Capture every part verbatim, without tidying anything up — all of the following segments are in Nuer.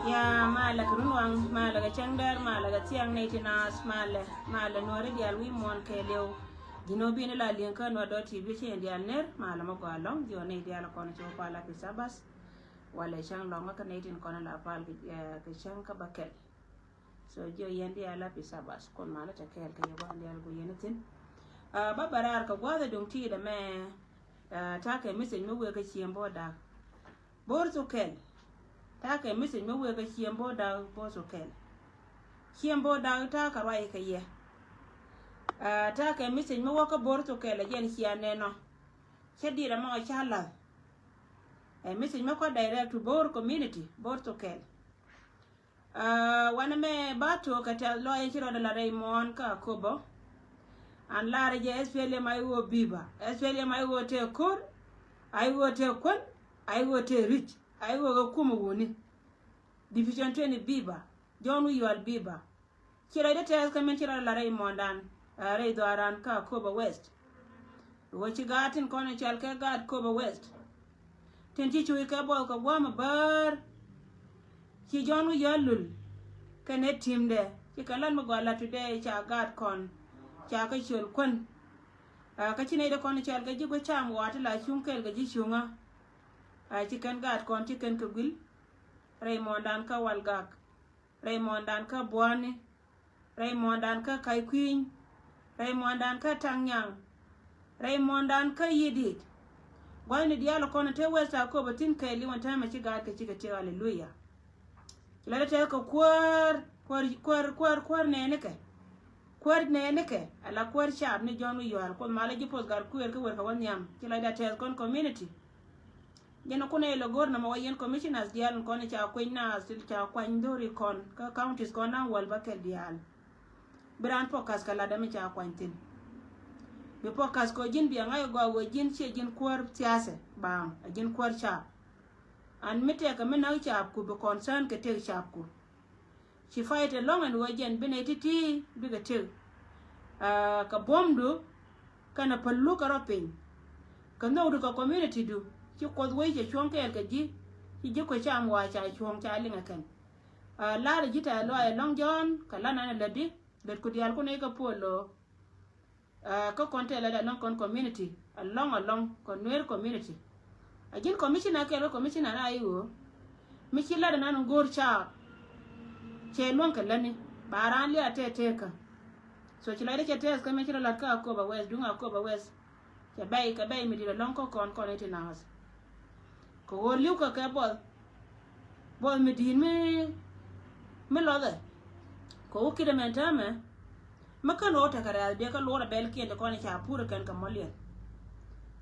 Ya malɛ kɛ runwaŋ, malɛ kɛ cäŋ däär, malɛ kɛ thiaŋ nɛy ti naath, malɛ, malɛ nuɔ̱ɔ̱ri diaal wi̱i̱ muɔ̱ɔ̱n kɛɛliw. Ji̱n ɣöö bi̱i̱ni la li̱eŋ kä Nuer dot T V ci yɛn diaal ner, malɛ mɔ gɔaa ɛlɔ̱ŋ, ji̱ ɣöö nɛy diaal kɔn ci wä pal a pi Sabbath. Walɛ cäŋ lɔ̱ŋä kä nɛy tin kɔn la pal kɛ, eh, kɛ cäŋ kä bäkɛl. So ji̱ ɣöö yɛn diaal a pi Sabbath, kun malɛ tɛ kɛɛl kɛ yɛ gua̱a̱n diaal gu yɛn thi̱n. Ah, bä bä raar kɛ gua̱a̱th ɛ duŋ ti̱i̱t ɛmɛ, ah, ta̱a̱ kɛ message mi wëë kä Ciëmbo̱o̱ Dak. Bo̱r thok kɛl. Ta̱a̱ kɛ message mi wëë kä Ciëmbo̱o̱ Dak, Bo̱r thok kɛl. Ciëmbo̱o̱ Dak ta̱a̱ kɛ ruac kɛ yɛ. Ah, ta̱a̱ kɛ message mi wä kä Bo̱r thok kɛl ɛ jɛn cia nɛn ɔ. Cä diet ɛmɔ ca la̱th. Ɛ message mi kɔ direct to Bo̱r community, Bo̱r thok kɛl. Ah, wanɛ mɛ ba tok kɛ tɛth lɔaac in ci rɔɔdɛ la rɛy muɔ̱ɔ̱n kä Akobo. An laarɛ jɛ S P L M a i̱ ɣöö bi̱i̱ ba. S P L M a i̱ ɣöö tëë ko̱r, a i̱ ɣöö tëë kuän, a i̱ ɣöö tëë ri̱c, a i̱ ɣöö kɛ kumɛ wuni. Division twenty bi̱i̱ ba. John Wi̱i̱ Yual bi̱i̱ ba. Ci rɔɔdɛ tɛth kä min ci rɔɔdɛ la rɛy muɔ̱ɔ̱ndan, ah, rɛy dhɔaaran kä Akobo West. Ɣöö ci gaat tin kɔn in cɔal kɛ gaat Akobo West. Tin ci cuuc kɛ buɔth kɛ gua̱a̱m a bäär. Ci John Wi̱i̱ Yual lul kɛnɛ ti̱mdɛ. Ci kɛ lat mi gɔaa la today ca gaat kɔn. Ca kɛ ciöl kuän. Ah, kä ci nɛy dee kɔn cɔal kɛ ji̱ gui̱ cam wa̱a̱ ti la cuŋ kɛɛl kɛ ji̱ cuŋä. Ah, ci kɛn gaat kɔn ci kɛn kɛ guil. Rɛy muɔ̱ɔ̱ndan kä Walgak. Rɛy muɔ̱ɔ̱ndan kä Buɔ̱ɔ̱ni. Rɛy muɔ̱ɔ̱ndan kä Ka̱y Kui̱ny. Rɛy muɔ̱ɔ̱ndan kä Taŋ Nyaŋ. Rɛy muɔ̱ɔ̱ndan kä Yidiet. Gua̱thni diaal kɔn te West Akobo thi̱n kɛɛliw ɛn täämɛ ci gaatkɛ cikɛ tiek, aleluya. Ci la dee tɛth kɛ kuäär, kuäär, kuäär, kuäär, kuäär nɛɛnikɛ. Kuäär nɛɛnikɛ, ala kuäär caap ni John Wi̱i̱ Yual, Kuoth malä ji̱ poth gat kuëër kä wër kɛ wä nhiam. Ci la dee tɛth kɔn community. Jɛn kunɛ ilɛ go̱r nɔmɔ wä yɛn commissioners diaal in kɔn ca kueny naath, ca kuany dho̱ri kɔn kä counties kɔn naŋ wäl bäkɛl diaal. Bi raan focus kɛ lat dämi ca kuany thi̱n. Bi focus kɛ ji̱n bia ŋa̱c ɛ gɔaa wee ji̱n ciɛ ji̱n kuäär thiathɛ baaŋ, ɛ ji̱n kuäär caap. An mi tɛkɛ mi näk caapku bi concern kɛ tëk caapku. Ci fight ɛlɔ̱ŋ ɛn ɣöö jɛn bi nɛy ti̱ti̱ bikɛ tëk. Ah, kɛ buɔ̱mdu kɛnɛ päl luk kɛ rɔ piny. Kɛ nhökdu kɛ community du ci Kuoth wec cɛ cuɔ̱ŋ kɛɛl kɛ ji̱, ci ji̱ kuec cam wa̱a̱ ca cuɔ̱ŋ ca liŋ ɛ kɛn. Ah, la̱rä ji̱ tɛ̈th lɔaac ɛlɔ̱ŋ Jɔ̱ɔ̱n kɛ la̱t nanɛ lätdi, lätku diaal kun nɛy kɛ puɔl lo̱o̱. Ah, kä kɔn tɛl ɛ dee lɔŋ kɔn community, alɔŋ, alɔŋ kɔn Nuer community. A ji̱n commissioner kɛɛl kä commissioner na i̱ ɣöö mi ci lat ɛnan in go̱o̱r caap. Cɛ luäŋ kɛ lätni ba raan liaat tɛɛtɛɛkä. So ci lɔcdä cɛ tɛɛth kä mi ci rɔ lat kä Akobo West, duŋ Akobo West. Cɛ bɛy kɛ bɛy mi di̱t alɔ̱ŋ kä kɔn kɔn i̱ ti naath. Kɛ ɣöö li̱w kɛ kɛ buɔth. Buɔth mi di̱i̱t mi, mi lɔthɛ. Kɛ ɣöö ki̱t ɛmɛn täämɛ. Mi kän ɣöö tekɛ rɛ̈ɛ̈th biɛ kä luɔrɛ bɛlkiɛn ti kɔn i̱ ca pur ikɛn kɛ mɔliɛn.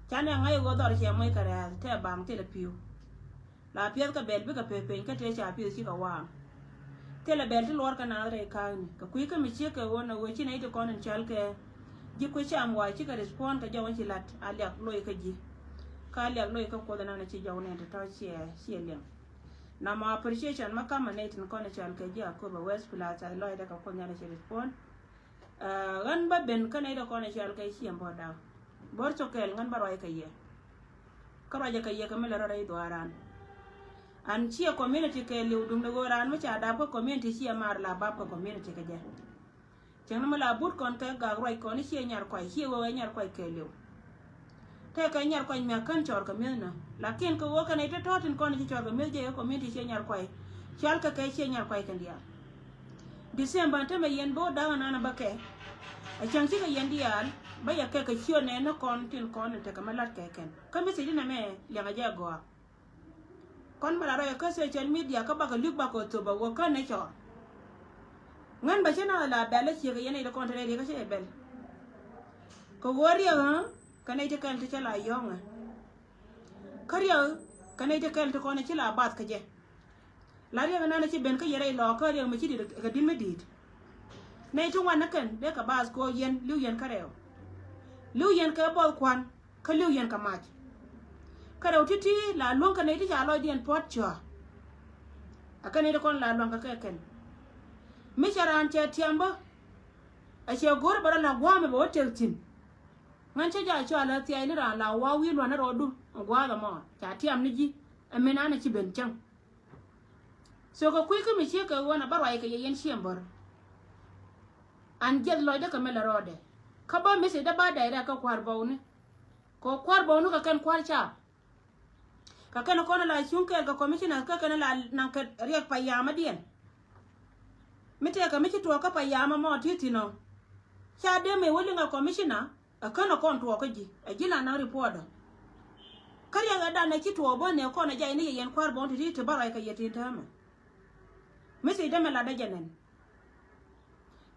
Canɛ ŋa̱c ɣöö dhɔr cɛ moc kɛ rɛ̈ɛ̈th tɛ baŋ thilɛ pi̱w. La piɛth kɛ bɛl bikɛ pek peny kä tëë ca pi̱th cikɛ waaŋ. Thilɛ bɛl ti luɔr kɛ naath rɛy ka̱a̱kni kɛ kui̱ kä mi ciek kɛ ɣöö nɛ ɣöö ci nɛy ti kɔn in cäl kɛ. Ji̱ kui̱ cam wa̱a̱ cikɛ respond kɛ jɔw in ci la̱t a liak loc kä ji̱. Kä a liak loc kä Kuoth inan ci jɔw nɛn ti tɔ̱ ciɛ, ciɛ liɛŋ. Namɔ appreciation ma kamɛ nɛy tin kɔn i̱ cɔal kɛ ji̱ Akoba West Plaza, lɔcdɛ kɛ Kuoth Nhial i̱ ci respond. Ɣän bä ben kä nɛy ti kɔn i̱ cɔal kɛ Ciɛŋ Bo̱r Da̱k. Bo̱r Thokɛl ɣän bä ruac kɛ yɛ. Kä ruacɛ kɛ yɛ kɛ mi lɛ rɔ rɛy dhuaaran. An ciɛ community kɛɛliw duundɛ ɣöö raan mi ca dap kä community ciɛ maar la bap kɛ community kɛ jɛ. Cieŋni mi la but kɔn kɛ gak ruac kɔn i̱ ciɛ nyar kuay, ciɛ ɣöö ɛ nyar kuay kɛɛliw. Tëëkɛ nyar kuany mi a kän cɔɔr kɛ mi̱eth nä. Lakin kɛ ɣöö kɛn i̱ te tɔ̱ tin kɔn i̱ ci cɔɔr kɛ mi̱eth jɛ ɛ community ciɛ nyar kuay. Cɔal kɛ kɛ ciɛ nyar kuay kɛn diaal. December tämɛ yɛn bo̱o̱r da̱ŋ anan bä kɛ. A cäŋ cikɛ yɛn diaal bä yɛ kɛ kɛ ciö nɛɛni kɔn tin kɔn in tekɛ mi la̱t kɛ kɛn. Kä message inɛ mɛ liɛŋɛ jɛ gɔaa. Kɔn bä la rɔyɛ kä social media kä bakɛ li̱k bakɛ thop a wä kä ni cɔɔr. Ŋän bɛ cä na la bɛl a ciek a yɛn a yet kɔn te rɛy riek a cä yɛ bɛl. Kɛ ɣöö riek ɣä kɛ nɛy ti kɛl ti cä la yɔ̱ŋɛ. Kä riek kɛ nɛy ti kɛl ti kɔn ci la bath kɛ jɛ. La riek nan ci ben kä yɛ rɛy lɔɔk kä riek mi ci di̱t kɛ di̱t mi di̱i̱t. Nɛy ti ŋuan ni kɛn dee kɛ bath kɛ ɣöö yɛn li̱w yɛn kä rɛw. Li̱w yɛn kɛ buɔth kuan. Kä li̱w yɛn kɛ mac. Kä rɛw ti̱ti̱ la luäŋ kɛ nɛy ti ca lɔcdiɛn puɔ̱t cua. A kɛn nɛy ti kɔn la luäŋ kɛ kɛ kɛn. Mi cɛ raan cɛ tiam bä. A cɛ go̱r bä rɔ la gua̱a̱mɛ bɛ wä tëk thi̱n. Ŋän cä jaa cua lä thia̱a̱c ni raan la wa̱a̱ wi̱i̱ lua̱n ni rɔɔdu. Gua̱a̱th ɛmɔ ca tiam ni ji̱. Ɛ min an a ci ben cäŋ. So kɛ kui̱ kä mi ciek kɛ ɣöö na bä ruac kɛ yɛ yɛn Ciɛŋ Bo̱r. An jiɛth lɔcdä kɛ mi lɛ rɔɔdɛ. Kä bä message dä ba direct kä kua̱r bɔwni. Kɛ kua̱r bɔwni kɛ kɛn kua̱r ca. Kɛ kɛn kɔn la cuŋ kɛɛl kɛ commissioner kä kɛn la naŋ kɛ riɛk payamadiɛn. Mi tëëkɛ mi ci tuɔɔk kä payama mɔ ti thi̱n ɔ. Ca dee mëë wä liŋ ɛ commissioner. Ɛ känɛ kɔn tuɔɔk kä ji̱ ɛ ji̱ la naŋ report ɔ. Kä riɛk ɛ danɛ ci tuɔɔk bä nɛ kɔn ɛ jay ni yɛ yɛn kua̱r bɔn ti ti ti bä ruac kɛ yɛ tin täämɛ. Mi thiec dämɛ latdä jɛ nɛn.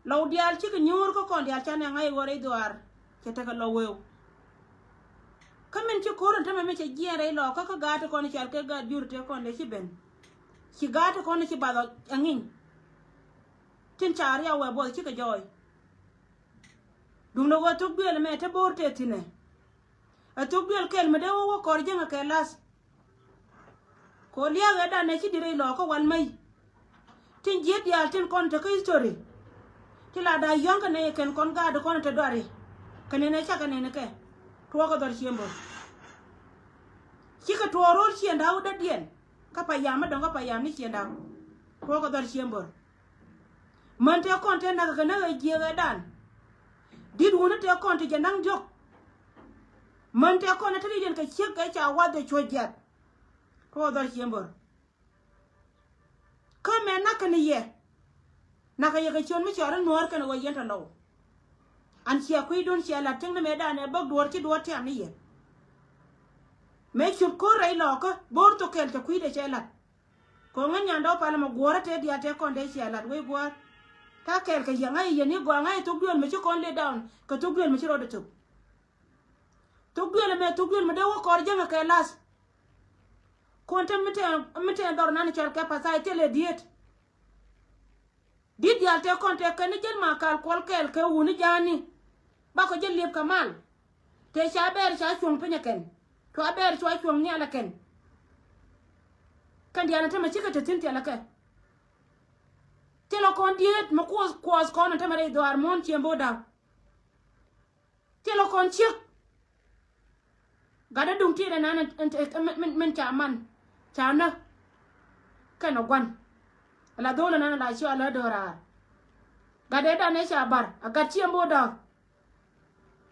Lɔw diaal cikɛ nyuur kä kɔn diaal canɛ ŋa̱c ɣöö rɛy dhuaar cɛ tekɛ lɔw wëëw. Kä min ci ko̱r in tämɛ mi cɛ jiɛɛn rɛy lɔɔkä kä gaat ti kɔn i̱ cɔal kɛ gaat jur tëë kɔn dee ci ben. Ci gaat ti kɔn i̱ ci bath ɔ ɛ ŋiny. Tin ca riaw wɛ buɔth cikɛ jɔɔy. Duundɛ ɣöö thok duël ɛmɛ te bo̱o̱r tëë thi̱nɛ. Ɛ thok duël kɛl mi dee wä wä kɔr jiäŋɛ kɛ lath. Kɛ ɣöö lia̱a̱kɛ danɛ ci di̱t rɛy lɔɔkä wal mäc. Tin ji̱eth diaal tin kɔn te kä history. Ti la da̱a̱ yɔ̱ŋ kɛ nɛy kɛn kɔn gaat kɔn te duari. Kɛ nɛnɛ cakɛ nɛnɛ kɛ tuɔɔkɛ dhɔr Ciɛŋ Bo̱r. Cikɛ tuɔɔk ro̱l Ciɛŋ Da̱a̱k wä dädiɛn. Kä payam mi dɔ̱ŋ kä payam ni Ciɛŋ Da̱a̱k. Tuɔɔkɛ dhɔr Ciɛŋ Bo̱r. Män tëë kɔn tëë nakä kɛ näk ɛ jiɛk ɛ dan. Di̱t wuni tëë kɔn ti jɛ naŋ diɔ̱k. Män tëë kɔn ɛ te ri̱diɛn kɛ ciek ɛ ca wath ɛ cuɔ̱c jiath. Tuɔɔk dhɔr Ciɛŋ Bo̱r. Kä mɛ nakä ni yɛ. Nakä yɛ kɛ ciöt mi cɔɔr in nuäär kɛn ɛ ɣöö yɛn tɔ lɔw. An ciɛ kui̱dun ciɛ la̱t ti̱ŋ ni mëë danɛ bäk duɔ̱ɔ̱r ci duɔ̱ɔ̱r tiam ni yɛ. Mëë cup ko̱r rɛy lɔɔkä bo̱o̱r thok kɛl cɛ kui̱dɛ cɛ la̱t. Kɛ ɣöö ŋän nyandɛ wä palä mɛ guɔ̱ɔ̱rä tëë diaal tëë kɔn dee ciɛ la̱t wec gua̱a̱r. Ta̱a̱ kɛɛl kɛ yɛŋ ŋa̱c yɛ yɛn i̱ gɔaa ŋa̱c thok duël mi ci kɔn lay down kɛ thok duël mi ci rɔɔdɛ thok. Thok duël ɛmɛ thok duël mi dee wä kɔr jäŋɛ kɛ lath. Kɔn te mi tɛɛn mi tɛɛn dhɔr nan cɔl kɛ pathai thilɛ diet. Di̱t diaal tëë kɔn tëë kɛn ni jäl ma kal kuɔl kɛɛl kɛ wuni ja̱a̱ni. Bakɔ jäl liep kɛ mal. Tëë ca bɛɛr ca cuɔ̱ŋ piny ɛ kɛn. Cua bɛɛr cua cuɔ̱ŋ nhial ɛ kɛn. Kɛn diaal ni tämɛ cikɛ te thi̱n thilɛ kɛ. Thilɛ kɔn diet mi kuɔth kuɔth kɔn ni tämɛ rɛy dhuaar muɔ̱ɔ̱n Ciɛŋ Bo̱r Da̱a̱k. Thilɛ kɔn ciek. Gatdä duŋ tiɛɛdɛ nan min ca man ca nä. Kɛn ɛ gua̱n. Ala dho̱o̱lɛ nan ala ciɔ ala do̱raar. Gatdɛ danɛ ca bar a gat Ciɛŋ Bo̱r Da̱a̱k.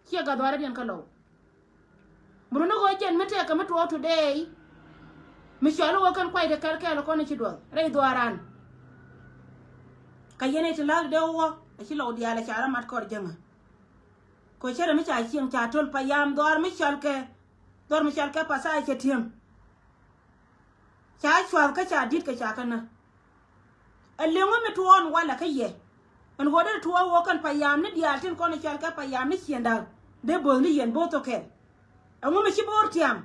Ciɛ gat dhuarädiɛn kä lɔw. Mi run ni ɣöö jɛn mi tɛkɛ mi tuɔɔk today. Mi cɔal i̱ ɣöö kɛn kuaydɛ kɛl kɛɛl kɔn i̱ ci duɔth rɛy dhuaaran. Kɛ yɛn i̱ ti la̱a̱k dee wä a ci lɔw diaal a ca rɔ mat kɔr jäŋä. Kɛ cärɛ mi ca cieŋ ca töl payam dhɔr mi cɔal kɛ dhɔr mi cɔal kɛ pathai cɛ ti̱em. Ca cuath kä ca di̱t kɛ ca kä nä. Ɛ liŋ wä mi tuɔɔn walɛ kä yɛ. Ɛn ɣöö dee tuɔɔk wä kɛn payam ni diaal tin kɔn i̱ cɔal kɛ payam ni Ciɛŋ Da̱a̱k dee bo̱th ni yɛn bo̱th thok kɛl. Ɛŋu mi ci bo̱o̱r tiam.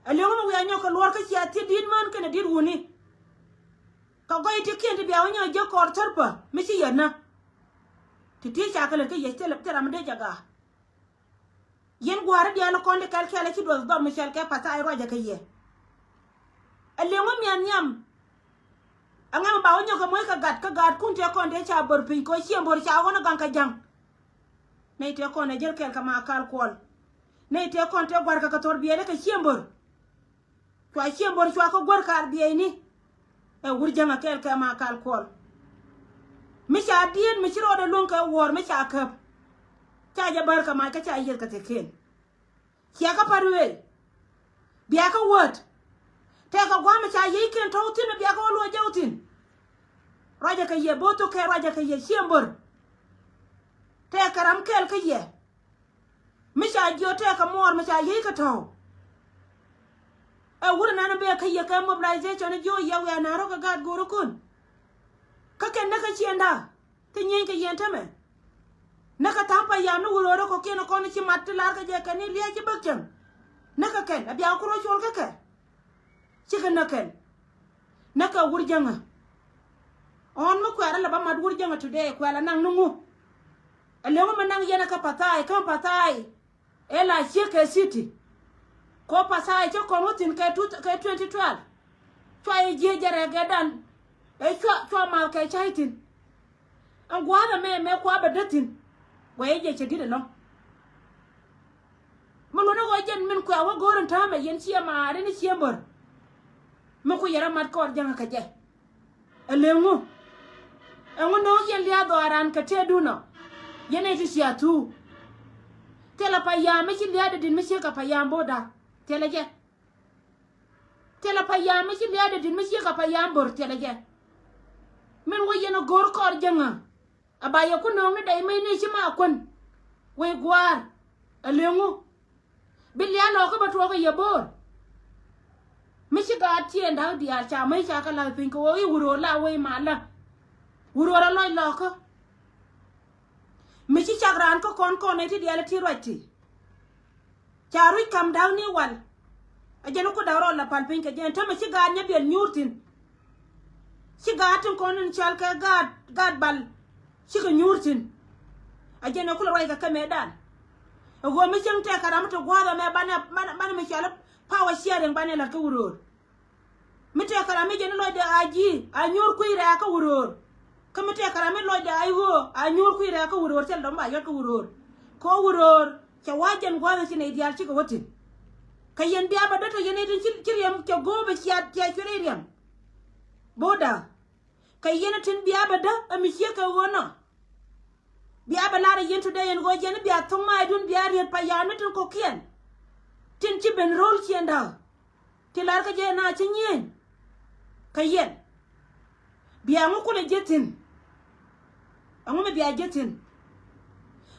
Ɛ liŋ wä mi wiaa nyɔk kɛ luɔr kä cia thiet di̱t män kɛnɛ di̱t wuni. Kɛ gɔy ti kiɛn ti bia wä nyɔk jiäk kɔɔr thär pä mi ci yɛn nä. Ti ti ca kɛ lät kä yɛ thil ram mi dee jɛ gaak. Yɛn gua̱a̱ri diaal kɔn di kɛl kɛl ci duɔth dhɔr mi cɛl kɛ pathai ruacɛ kɛ yɛ. Ɛ liŋ wä mian nhiam. Ɛŋɛ mi ba wä nyɔk kɛ moc kɛ gat, kä gaatkun tëë kɔn tëë ca bör piny kɛ ɣöö Ciëmbör ca ɣɔn ɛ gaŋ kɛ ja̱ŋ. Nɛy tëë kɔn ɛ jäl kɛɛl kɛ Makal Kuɔl. Nɛy tëë kɔn tëë gua̱rkɛ kɛ thor biɛɛni kɛ Ciëmbör. Cua Ciëmbör cua kä guäär kaar biɛyni. Ɛ wur jäŋä kɛɛl kɛ Makal Kuɔl. Mi ca di̱i̱t mi ci rɔɔdɛ luäŋ kɛ wuɔ̱ɔ̱r mi ca käp. Ca jɛ bär kɛ mac kä ca yieth kɛ thi̱kɛn. Ciɛ kä pa̱t wee. Bia kä wäät. Tɛkɛ gua̱a̱m mi ca yiëëckiɛn tɔ̱w thi̱n mi bia kä wä luɔc jɛ wä thi̱n. Ruacɛ kɛ yɛ bo̱o̱th thok kɛ ruacɛ kɛ yɛ Ciëmbör. Tɛkɛ ram kɛɛl kä yɛ. Mi ca jiö tɛɛk kɛ muɔɔr mi ca yiëëc kɛ tɔ̱w. Ɛ wut ɛnan bɛ kä yɛ kɛ mobilization jiö yɛ wiaa na rɔ̱ kɛ gaat go̱o̱r kun. Kä kɛn näk kä ciënda. Kä nyieny kɛ yɛn tämɛ. Näk kä tha̱a̱ŋ payam ni wut röödä kɔ̱kiɛn kɔn ci mat ti lar kä jɛ kɛn ni liɛɛc ci bäk cäŋ. Näk kä kɛn a bia ku rɔ col kä kɛ. Cikɛ näk kɛn. Näk kɛ wur jäŋä. Ɣɔn mi kuɛ̈rä lɛ ba mat wur jäŋä today kuɛ̈lä naŋ ni ŋu. Ɛ liŋu mi naŋ yɛn ɛ kä Pathai, kä Pathai. Ɛ la ciek kɛ city. Ko Pathai cä kɔn wä thi̱n kɛ two, kɛ twenty twelve. Cua yɛ jiee jɛ rɛɛk gɛɛdan. Ɛ cua, cua mal kɛ cay thi̱n. Ɛn gua̱a̱th ɛmɛ mɛ kua bɛ däthin. Guɛy jɛ cɛ di̱t ɛlɔ̱ŋ. Mi luɔ̱n ɛ ɣɔɔ jɛn min kua wä go̱o̱r ɛn täämɛ yɛn ciɛ maari ni ciɛ mär. Mi ku yɛrɛ mat kɔɔr jäŋä kɛ jɛ. Ɛ leŋu. Ɛŋu no̱o̱ŋ yɛn lia̱a̱ dhɔaaran kɛ tëëdun ɔ. Yɛn ɛ ti cia thuu. Thilɛ payam mi ci lia̱a̱ dee di̱t mi ciek kɛ payam bo̱o̱da. Thilɛ jɛ. Thilɛ payam mi ci lia̱a̱dɛ di̱t mi ciek a payam bo̱r thilɛ jɛ. Min wä yɛn a go̱o̱r kɔɔr jäŋä. A ba yɛ ku nööŋni dɛy mecni ci ma kuän. Wec gua̱a̱r. A leŋu. Bi lia̱a̱ lɔɔkä bä tuɔɔk a yɛ bo̱o̱r. Mi ci gaat tiɛɛn da̱k diaal ca mäc ca kä la̱th piny kɛ ɣöö i̱ wuröör la wec ma lä. Wuröör a lɔc lɔɔkä. Mi ci cak raan kä kɔn kɔn nɛy ti diaal ti ruac ti. Ca ruc kam da̱k ni wal. A jɛn ku da̱k rɔɔd la pal piny kɛ jɛn tämɛ ci gaat nyɛ biɛl nyuur thi̱n. Ci gaat tin kɔn in cɔal kɛ gaat, gaat bal. Cikɛ nyuur thi̱n. A jɛn ɛ kulɛ ruac kɛ kɛ mëëdan. Ɛ ɣöö mi cieŋ tɛk kɛ ram mi ti gua̱a̱th ɛmɛ banɛ, banɛ, banɛ mi cɔal power sharing banɛ la̱t kä wuröör. Mi tëëkɛ ram mi jɛn lɔcdɛ a ji̱ a nyuur kui̱ rɛɛkä wuröör. Kä mi tëëkɛ ram mi lɔcdɛ a i̱ ɣöö a nyuur kui̱ rɛɛkä wuröör thil dɔ̱ŋ ba yɔt kä wuröör. Kɛ wuröör cɛ wa̱a̱ jɛn gua̱a̱th ci nɛy diaal cikɛ wä thi̱n. Kɛ yɛn bia bɛ dätɔ yɛn i̱ tin ci, ci riɛm cɛ go̱o̱p ɛ cia, cia cuɛt i̱ riɛm. Bo̱o̱da. Kɛ yɛn i̱ tin bia bɛ däk ɛ mi ciek kɛ ɣöö nɔ. Bia bɛ lar ɛ yɛn today ɛn ɣöö jɛn i̱ bia thok maac dun bia riet payam ni tin kɔ̱kiɛn. Tin ci ben ro̱l ciɛn da̱k. Ti lar kä jɛ na ci nyieny. Kä yɛn. Bia ŋu kulɛ jɛ thi̱n. Ɛŋu mi bia jɛ thi̱n.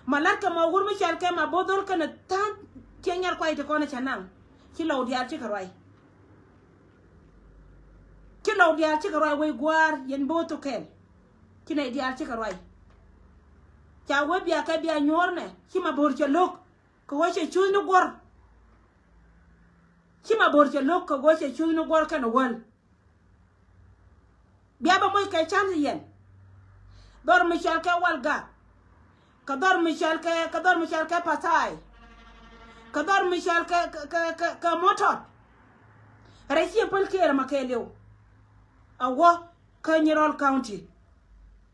Ma lar kɛ ma wur mi cɔal kɛ ma bo̱o̱th dhol kɛnɛ tha̱a̱ŋ. Ciɛ nyar kuay ti kɔn cɛ naŋ. Ci lɔw diaal cikɛ ruay. Ci lɔw diaal cikɛ ruay wec gua̱a̱r yɛn bo̱o̱th thok kɛl. Ci nɛy diaal cikɛ ruay. Ca wee bia kɛ bia nyuɔ̱ɔ̱r nɛ ci ma bo̱o̱r cɛ lo̱k. Kɛ ɣöö cɛ cuth ni guɔ̱r. Ci ma bo̱r cɛ lo̱k kɛ ɣöö cɛ cuth ni guɔ̱r kɛnɛ wäl. Bia bɛ moc kɛ can yɛn. Dhɔr mi cɔal kɛ Walgak. Kɛ dhɔr mi cɔal kɛ, kɛ dhɔr mi cɔal kɛ Pathai. Kɛ dhɔr mi cɔal kɛ, kɛ, kɛ, kɛ, kɛ Mɔtɔt. Rɛy ciɛ päl kiɛɛr ma kɛɛliw. A wä kä Nyirol County.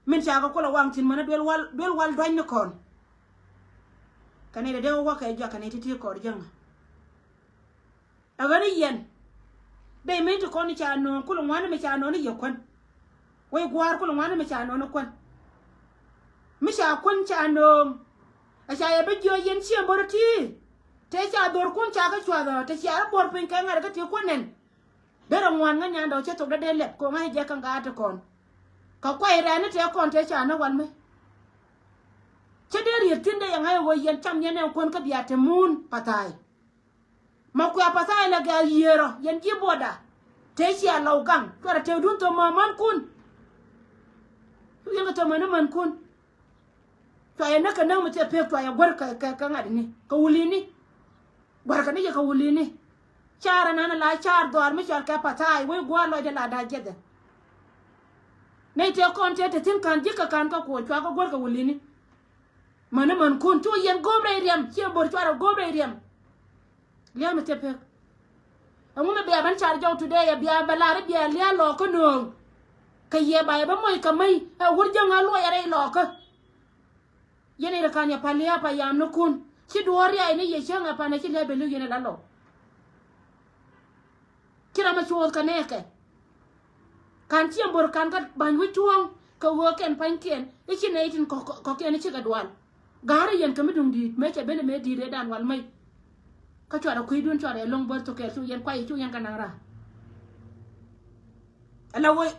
Min ca kɛ kulɛ waŋ thi̱n mänä duel wal, duel wal duany ni kɔn. Kɛ nɛy dee dee wä kɛ jɔak kɛ nɛy ti̱ti̱ kɔɔr jäŋä. Ɛ ɣän i̱ yɛn. Dee min ti kɔn ca nööŋ kulɛ ŋuani mi ca nööŋ i̱ yɛ kuän. Wec gua̱a̱r kulɛ ŋuani mi ca nööŋ i̱ kuän. Mi ca kuän ca nööŋ. Ɛ ca yɛ bi jiɔc yɛn ciɛ bo̱r ti̱i̱. Tëë ca dhorkun ca kä cuath ɔ te cia rɔ buɔ̱r piny kɛ ŋa̱t kä ti kuän nɛn. Derɛ ŋuan ŋä nyandɛ ɔ cä thok dee dee lɛp ko̱ŋ ŋa̱c jɛ kä ŋa̱a̱t ti kɔn. Kä kuay rɛɛni tëë kɔn tëë ca näk wal mi. Cä dee riet thi̱n dee yɛ ŋa̱c ɛ ɣöö yɛn cam yɛn ɛn kuän kä bia te muun Pathai. Ma kuɛ Pathai lɛ gɛ̈ɛ̈k yiëërɔ yɛn ji̱ buɔda. Tëë cia lɔw gaŋ cuarɛ tëëkdun thom män kun. Cu yɛn kɛ thom män ni män kun. Cua yɛ näk kɛ näk mi thil pek cua yɛ guär kɛ, kɛ, kɛ ŋa̱t ni kɛ wulini. Gua̱rkɛ ni jɛ kɛ wulini. Caar ɛnan la caar dhɔaar mi cɔal kɛ Pathai wec gua̱a̱r lɔcdɛ la da̱a̱ jiɛthɛ. Nɛy tëë kɔn tëë te thi̱n ka̱n ji̱ kɛ ka̱n kä kuɔɔc cua kɛ guäär kɛ wulini. Mäni mänkun cu yɛn go̱o̱p rɛy riɛm ciɛ bo̱r cuarɛ go̱o̱p rɛy riɛm. Lia̱a̱ mi thil pek. Ɛŋu mi bia ben car jɔw today, ɛ bia bɛ lar i̱ bia lia̱a̱ lɔɔkä nööŋ. Kɛ yɛ ba yɛ bä moc kɛ mäc ɛ wur jäŋ a luɔc ɛ rɛy lɔɔkä. Yɛn i̱ rɛ ka̱n yɛ pa lia̱a̱ pa yam ni kun ci duɔ̱ɔ̱r riay ni yɛ cäŋ ɛ pan ɛ ci lia̱a̱ bɛ li̱w yɛn ɛ la lɔw. Ci ram ɛ cuɔth kɛ nɛɛkɛ. Ka̱n ciɛ bo̱r ka̱n kä ba̱ny wi̱c tuɔ̱ɔ̱ŋ kɛ ɣöö kɛn pa̱nykiɛn i̱ ci nɛy tin kɔ̱kiɛn i̱ cikɛ dual. Ga̱a̱r i̱ yɛn kɛ mi duŋ di̱i̱t mëë cɛ ben i̱ mëë di̱i̱t ëëdan wal mɛy. Kä cuarɛ kui̱dun cuarɛ lo̱ŋ bär thok kɛɛl cu yɛn kuay i̱ cu yɛn kɛ naŋ ra̱a̱. Ala wee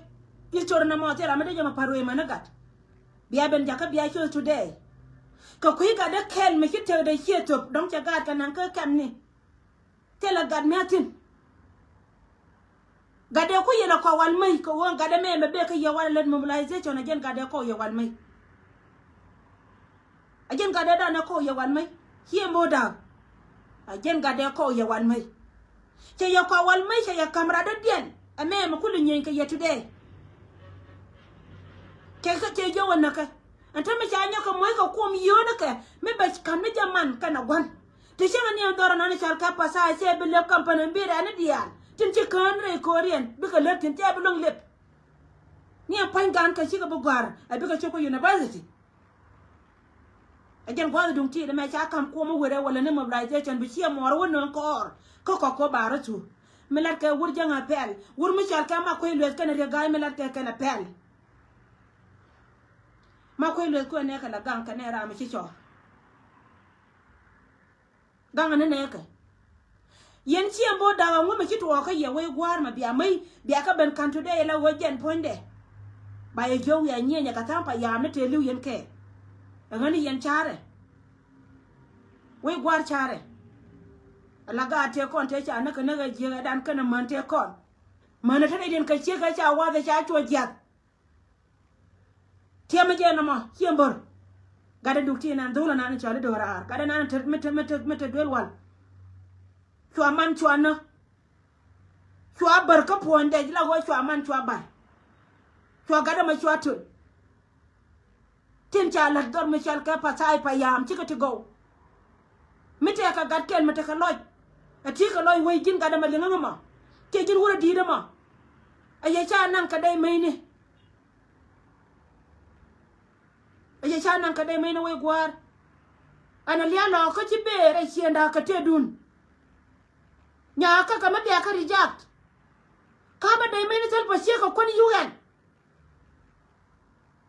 i̱ cor nɔmɔ thil ram mi dee jɛ mɛ pa̱r wee män i̱ gat. Bia ben jakä bia cor today. Kɛ kui̱ gat dee kɛɛl mi ci tëkdɛ ciɛ thöp dɔ̱ŋ cɛ gaat kɛ naŋ kä kɛmni. Thilɛ gat mi a thi̱n. Gatdɛ ku yɛn a kɔk wal mäc kɛ ɣöö gatdɛ mɛ mɛ bek kä yɛ wal lät mobilization a jɛn gatdɛ kɔk yɛ wal mäc. A jɛn gatdɛ danɛ kɔk yɛ wal mäc. Ciɛ mo̱o̱ da̱a̱k. A jɛn gatdɛ kɔk yɛ wal mäc. Cɛ yɛ kɔk wal mäc cɛ yɛ ka̱m rat dɔ̱diɛn. Ɛ mɛ mɛ kul i̱ nyieeny kɛ yɛ today. Cɛ kɛ cɛ yio̱w ɛ näkɛ. Ɛn te mi ca nyɔk kɛ muɔ̱c kɛ kuɔm yio̱o̱n kɛ mi bɛ ka̱m ni jɛ man kɛn a gua̱n. Ti cäŋ ni ɛn dhɔr ɛnɔni cal kɛ pa̱tha̱a̱ cɛ bi lep kampani bi rɛɛni diaal tin ci kään rɛy ko̱riɛn bikɛ lep tin cɛ bi lo̱ŋ lep. Ni ɛn pa̱ny gan kɛ cikɛ bi gɔ̱a̱r ɛ bikɛ cop kä university. Ɛ jɛn gua̱th duŋ ti̱i̱t ɛmɛ ca ka̱m kuɔm wërɛ wala ni mobilization bi ciɛ muɔɔr wä nööŋ kɔɔr kä kɔk kɔ ba̱a̱r ɛ thu. Mi latkɛ wur jäŋ a pɛl wur mi cal kɛ ma kuec lueth kɛn riek ga̱a̱c mi latkɛ kɛn a pɛl. Ma kuec lueth kuɛn nɛ kɛ la gaŋ kɛ nɛ ram mi ci cɔɔr. Gaŋ ni nɛ kɛ. Yɛn ciɛ bo̱o̱ da̱k aŋu mi ci tuɔɔk kä yɛ wec gua̱a̱r ma bia mäc bia kä ben ka̱n today la ɣöö jɛn puɔ̱nydɛ. Ba yɛ jiök wiaa nyieenyɛ kɛ tha̱a̱ŋ pa yaam ni tëë li̱w yɛn kɛ. Ɛŋäni yɛn ca̱rɛ. Wec gua̱a̱r ca̱rɛ. Ala gaat tëë kɔn tëë ca näk kɛ näk ɛ jiäk ɛ dan kɛn ɛ män tëë kɔn. Män ɛ te rɛydiɛn kɛ ciek ɛ ca wath ɛ ca cuɔ jiath. Tiɛmä jɛ nɔmɔ ciɛ bör. Gatdɛ duk ti nan dhulä nan cɔal i̱ do̱raar gatdɛ nan mi te mi te mi te duel wal. Cua man cua nä. Cua bär kä puɔ̱nydɛ ji̱ la ɣöö cua man cua bar. Cua gatdɛ mɛ cua töl. Tin ca la̱t dhɔr mi cɔal kɛ pa̱tha̱a̱c pa yaam cikɛ ti gɔw. Mi tëëkɛ gat kɛl mi tekɛ lɔc. Ɛ ti̱i̱ kɛ lɔc wec ji̱n gatdɛ mɛ liŋä ŋä mɔ. Ciɛ ji̱n wurɛ di̱i̱t ɛmɔ. Ɛ yɛ ca naŋ kɛ dɛy mecni. Ɛ yɛ ca naŋ kɛ dee mecni wec gua̱a̱r. Ɛn a lia̱a̱ lɔɔkä ci bëë rɛy ciënda kɛ tëëdun. Nyaa kä kɛ mi bia kä reject. Ka̱pɛ dee mecni thil pa ciek kɛ kuän yuk ɛn.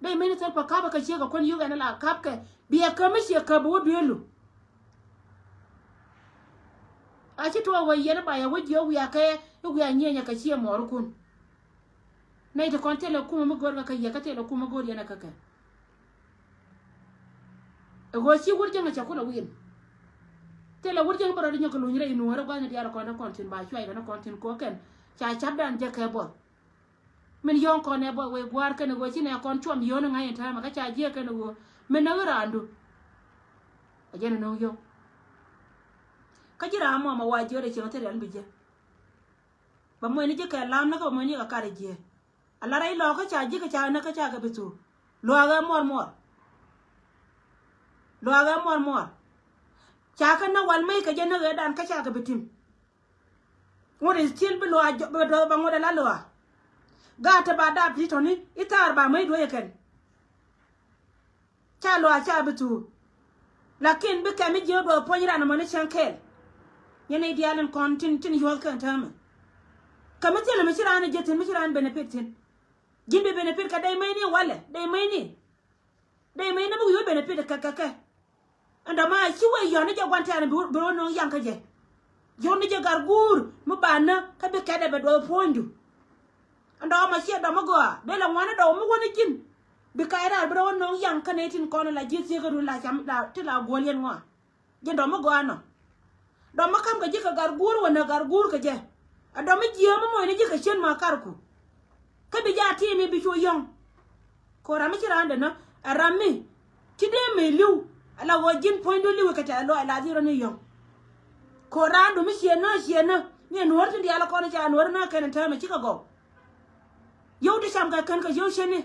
Dee mecni thil pa ka̱pɛ kɛ ciek kɛ kuän yuk ɛn ala ka̱pkɛ bia kä mi ciek kä bi wä dueelu. A ci tuɔɔk wä yɛn ba yɛ wä jiök wiakɛ i̱ wiaa nyieenyɛ kɛ ciɛ mɔɔrikun. Nɛy ti kɔn thilɛ kumä mi go̱o̱r kä kɛ yɛ kä thilɛ kumä go̱o̱r yɛn ɛ kä kɛ. Ɛ ɣöö ci wur jäŋ ɛ cɛ kulɛ wi̱i̱n. Thilɛ wur jäŋ bä rɔ di nyɔk kɛ luny rɛy nuɔ̱ɔ̱rä gua̱thni diaal kɔn ni kɔn thi̱n ba cuay kɛ ni kɔn thi̱n ko̱o̱k kɛn ca ca̱pdan jɛ kɛ buɔth. Min yɔ̱ɔ̱ŋ kɔn ɛ buɔth wee gua̱a̱r kɛn ɛ ɣöö ci nɛ kɔn cuɔm yio̱o̱n ɛ ŋa̱c ɛn täämɛ kä ca jiɛk kɛn ɛ ɣöö min näk raandu. Ɛ jɛn ɛ no̱o̱ŋ yio̱o̱ŋ. Kä ji̱ raam mɔmɔ wa jiöt ɛ cieŋ thil rial bi jiɛ. Bɛ muɔcni ji̱ kɛ lam ni kä bɛ muɔcni kɛ kat ji̱. Ala rɛy lɔɔkä ca ji̱ kä ca näk kä ca kɛ bi thuk. Luaak ɛ muɔr muɔr. Luaak ɛ muɔr muɔr. Ca kä näk wal mec kɛ jɛ näk ɛ dan kä ca kɛ bi tim. Ŋut is cil bi luaak jɔ bɛ duɔth bɛ ŋut ɛ la luaak. Gaat te ba dap ti tɔni i̱ thaar ba mec duɔ̱c ɛ kɛn. Ca luaak ca bi thuuk. Lakin bi kɛm mi jiök duɔth puɔ̱ny ran ɛmɔ ni cäŋ kɛɛl. Yɛn i̱ diaal in kɔn tin tin yuɔ̱th kɛn täämɛ. Kɛ mi thilɛ mi ci raan i̱ ji̱ thi̱n mi ci raan benefit thi̱n. Ji̱n bi benefit kɛ dee mecni walɛ dee mecni. Dee mecni buk yuɔ̱th benefit kɛ kɛ kɛ. Ɛn dɔ̱ma ci wee yɔ̱n ni jɛ gua̱n tɛ̈ɛ̈n bi wä no̱o̱ŋ yaŋ kä jɛ. Yɔ̱n ni jɛ gar guur mi ba nä kä bi kɛt ɛ bɛ duɔth puɔ̱nydu. Ɛn dɔ̱ma ciɛ dɔ̱ma gɔaa dee la ŋuani dɔ̱ma mi wä ni ji̱n. Bi kac raar bi rɔ wä no̱o̱ŋ yaŋ kä nɛy tin kɔn la ji̱ thiekä run la cam la ti la guɔ̱l yɛn ŋɔa. Ji̱n dɔ̱ma gɔaa nɔ. Dɔ̱ma ka̱m kɛ ji̱ kɛ gar guur wä nä gar guur kɛ jɛ. Ɛ dɔ̱ma jiääm mi moc ni ji̱ kɛ cien ma karku. Kä bi jaa ti̱i̱ mi bi cu yɔ̱ŋ. Ko̱ ram mi ci raan dee nä ɛ ram mi ci dee mëë li̱w. Ala ɣöö ji̱n puɔ̱nydu li̱w kɛ tɛ̈th lɔaac la dhil rɔ ni yɔ̱ŋ. Ko̱ raandu mi ciɛ nä ciɛ nä ni ɛ nuɔ̱ɔ̱r tin diaal kɔn ca nuɔ̱ɔ̱r nä kɛn ɛ täämɛ cikɛ gɔw. Yio̱w ti cam kɛ kän kɛ yio̱w ceni.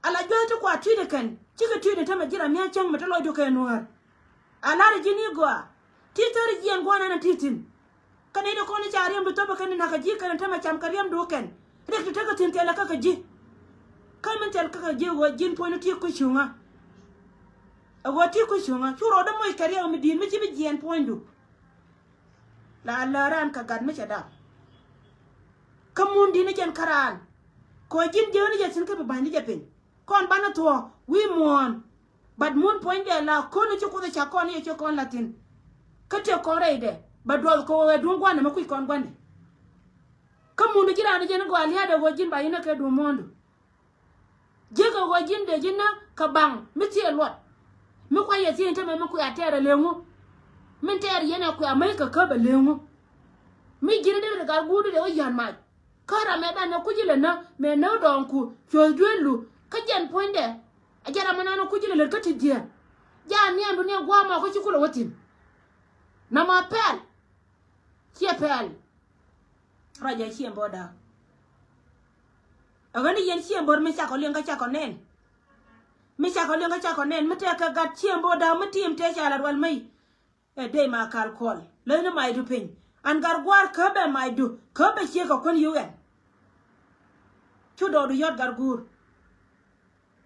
Ala juɔth ti kua tui̱dɛ kɛn cikɛ tui̱dɛ tämɛ ji̱ ram mi a cäŋ mi te lɔcdu kɛ nuäär. A la̱rä ji̱n i̱ gɔaa ti thäri jiɛn gua̱n ɛn a ti thi̱n. Kä nɛy ti kɔn i̱ ca riɛmdu thöpä kɛn i̱ na̱k kɛ ji̱ kɛn ɛ tämɛ cam kɛ riɛmdu kɛn. Riɛk ti tekɛ thi̱n thilɛ kä kɛ ji̱. Kä min thil kä kɛ ji̱ ɣöö ji̱n puɔ̱nydu ti kui̱ cuŋä. Ɛ ɣöö ti kui̱ cuŋä cu rɔɔdä moc kɛ riɛk mi di̱i̱t mi ci bi jiɛɛn puɔ̱nydu. La lääran kɛ gat mi cɛ dap. Kä mun di̱t ni jɛn kä raan. Kɛ ɣöö ji̱n jiäk ni jɛ thi̱n kä bi ba̱ny ni jɛ piny. Kɔn banɛ thuɔ̱ɔ̱ŋ wi̱i̱ muɔ̱ɔ̱n. But mun puɔ̱nydɛ la ko̱n ci Kuoth ɛ ca kɔn i̱ ɛ ci kɔn la thi̱n. Kä tëë kɔn rɛydɛ bɛ duɔth kɛ ɣöö ɛ duŋ gua̱n ɛmɛ kui̱ kɔn gua̱n ɛ. Kä mundu ji̱ raan ji̱n gɔaa lia̱a̱dɛ ɣöö ji̱n ba yɛn ɛ kɛ duŋ muɔ̱ɔ̱ndu. Ji̱ kɛ ɣöö ji̱n dee ji̱n nä kɛ baŋ mi thieɛ luɔt. Mi kua̱c yɛ thieeny tämɛ mi kui̱ a tɛɛr ɛ leŋu. Min tɛɛr yɛn ɛ kui̱ a mäc kɛ käp ɛ leŋu. Mi ji̱n dee ri gat guurdu dee wä yän mac. Kä ram mɛ banɛ kuc ilɛ nä mɛ nä dɔɔŋku cuɔ̱th dueelu kä jɛn puɔ̱nydɛ. A jɛ ram mɛ naan kuc ilɛ lät kä ti jiɛn. Jaa niɛndu ni gua̱a̱mɔ kä ci kulɛ wä thi̱n. Nɔmɔ pɛl. Ciɛ pɛl. Ruac jɛ ciɛ bo̱o̱da. Ɛ ɣän i̱ yɛn ciɛ bo̱o̱r mi cakɔ liɛŋ kä cakɔ nɛn. Mi cakɔ liɛŋ kä cakɔ nɛn mi tɛk kɛ gat ciɛ bo̱o̱da mi tim tëë ca la rual mäc. Ɛ dee ma kal kuɔl leny ni macdu piny. An gat gua̱a̱r käpɛ macdu käpɛ ciek kɛ kuän yio̱w ɛn. Cu dɔɔkdu yɔ̱t gat guur.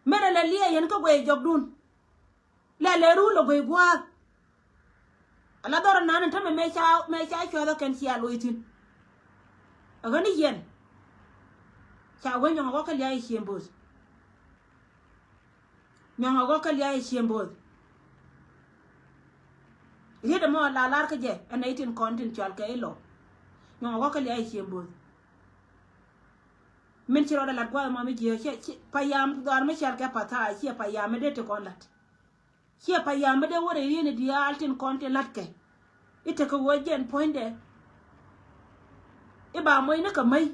Mëë rɛ lɛ liɛɛc yɛn kä guɛy jɔkdun. Lɛ lɛ run lɛ guɛy gua̱a̱r. Ala dhɔr nan in tämɛ mëë ca mëë ca cua̱th ɛ kɛn cia loc thi̱n. Ɛ ɣän i̱ yɛn. Ca wee nyɔŋ ɛ ɣɔ̱k kä lia̱a̱ i̱ ciem bo̱o̱th. Nyɔŋ a ɣɔ̱k kä lia̱a̱ i̱ ciem bo̱o̱th. Riet ɛmɔ la lar kä jɛ ɛn nɛy tin kɔn tin cɔal kɛ i̱ lɔ. Nyɔŋ a ɣɔ̱k kä lia̱a̱ i̱ ciem bo̱o̱th. Min ci rɔɔdɛ lat gua̱a̱th ɛmɔ mi jiääk ciɛ payam dhɔaar mi cɔal kɛ Pathaay ciɛ payam mi dee ti kɔn lat. Ciɛ payam mi dee wä rɛy riet ni diaal tin kɔn tin lat kɛ. I̱ tekɛ ɣöö jɛn puɔ̱nydɛ. I̱ ba muɔ̱cni kɛ mäc.